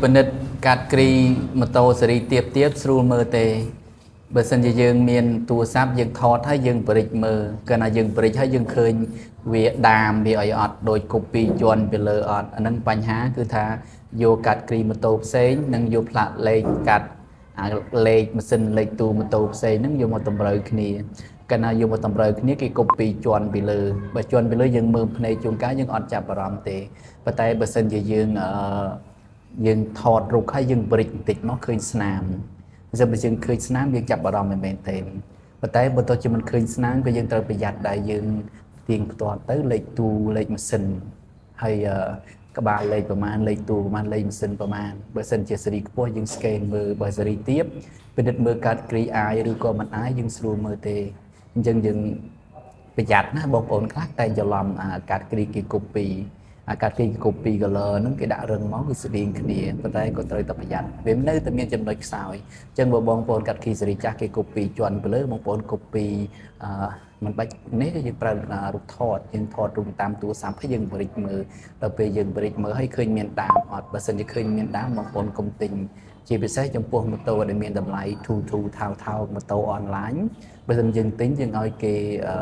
ពិនិត្យកាត់គ្រីម៉ូតូសេរីទៀបទៀបស្រួលមើលទេបើសិនជាយើងមានទូរស័ព្ទយើងថតហើយយើងបរិចមើលកាលណាយើងបរិចហើយយើងឃើញវាដាមវាអីអត់ដូច copy ជាន់ពីលើអត់អាហ្នឹងបញ្ហាគឺថាយកកាត់គ្រីម៉ូតូផ្សេងនិងយកផ្លាកលេខកាត់អាលេខម៉ាស៊ីនលេខទូម៉ូតូផ្សេងហ្នឹងយកមកតម្រូវគ្នាកាលណាយកមកតម្រូវគ្នាគេ copy ជាន់ពីលើបើជាន់ពីលើយើងមើលភ្នែកជួនកាលយើងអត់ចាប់អារម្មណ៍ទេប៉ុន្តែបើសិនជាយើងអឺ យើងថតរូបហើយយើងបរិចបន្តិចមកឃើញស្នាមបើសិនបើយើងឃើញស្នាមយើងចាប់អារម្មណ៍មែនមែនទេប៉ុន្តែបើទោះជាមិនឃើញស្នាមក៏យើងត្រូវប្រយ័ត្នដែរយើងទៀងផ្ទាត់ទៅលេខទូលេខម៉ាស៊ីនហើយក្បាលលេខប្រមាណលេខទូប្រមាណលេខម៉ាស៊ីនប្រមាណបើសិនជាសេរីខ្ពស់យើង scan មើលបើសេរីទាបពិនិត្យមើលកាតគ្រីអាយឬក៏មិនអាយយើងស្រួលមើលទេអញ្ចឹងយើង ប្រយ័ត្នណាបងប្អូនខ្លះតែច្រឡំអាកាត់គ្រីគេ copy អាកាត់គ្រីគេ copy color ហ្នឹងគេដាក់រឹងមកគឺស្តៀងគ្នាប៉ុន្តែក៏ត្រូវតែប្រយ័ត្នវានៅតែមានចំណុចខ្សោយអញ្ចឹងបើបងប្អូនកាត់គ្រីសេរីចាស់គេ copy ជាន់ទៅលើបងប្អូន copy អឺមិនបាច់នេះយើងប្រើរូបថតយើងថតរូបតាមទូរស័ព្ទហើយយើងបរិចមើលដល់ពេលយើងបរិចមើលហើយឃើញមានដាមអត់បើសិនជាឃើញមានដាមបងប្អូនកុំទិញជាពិសេសចំពោះម៉ូតូដែលមានតម្លៃធូរធូរថោកថោកម៉ូតូអនឡាញបើសិនយើងទិញយើងឲ្យគេអឺ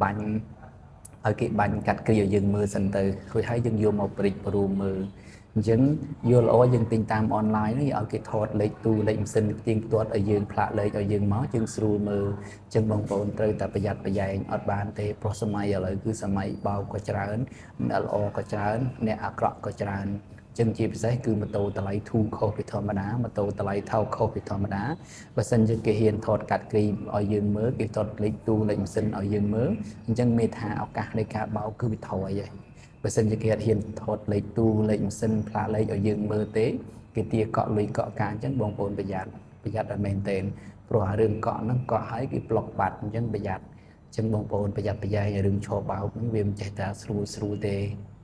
បាញ់ឲ្យគេបាញ់កាត់គ្រាឲ្យយើងមើលសិនទៅរួចហើយយើងយកមកព្រិចព្រមមើលអញ្ចឹងយកល្អយើងទិញតាមអនឡាញនេះឲ្យគេថតលេខទូលេខម៉ាស៊ីនផ្ទៀងផ្ទាត់ឲ្យយើងផ្លាកលេខឲ្យយើងមកយើងស្រួលមើលអញ្ចឹងបងប្អូនត្រូវតែប្រយ័ត្នប្រយែងអត់បានទេព្រោះសម័យឥឡូវគឺសម័យបោកក៏ច្រើនអ្នកល្អក៏ច្រើនអ្នកអាក្រក់ក៏ច្រើនចឹងជាពិសេសគឺម៉ូតូតម្លៃធូរខុសពីធម្មតាម៉ូតូតម្លៃថោកខុសពីធម្មតាបើសិនជាគេហ៊ានថតកាត់គ្រីឲ្យយើងមើលគេថតលេខទូលេខម៉ាស៊ីនឲ្យយើងមើលអញ្ចឹងមានថាឱកាសនៃការបោកគឺវាថយហើយបើសិនជាគេអត់ហ៊ានថតលេខទូលេខម៉ាស៊ីនផ្លាកលេខឲ្យយើងមើលទេគេទាកក់លុយកក់ការអញ្ចឹងបងប្អូនប្រយ័ត្នប្រយ័ត្នឲ្យមែនទែនព្រោះអារឿងកក់ហ្នឹងកក់ឲ្យគេប្លុកបាត់អញ្ចឹងប្រយ័ត្នអញ្ចឹងបងប្អូនប្រយ័ត្នប្រយែងរឿងឆោបោកហ្នឹងវាមិនចេះតែស្រួលស្រួលទេ។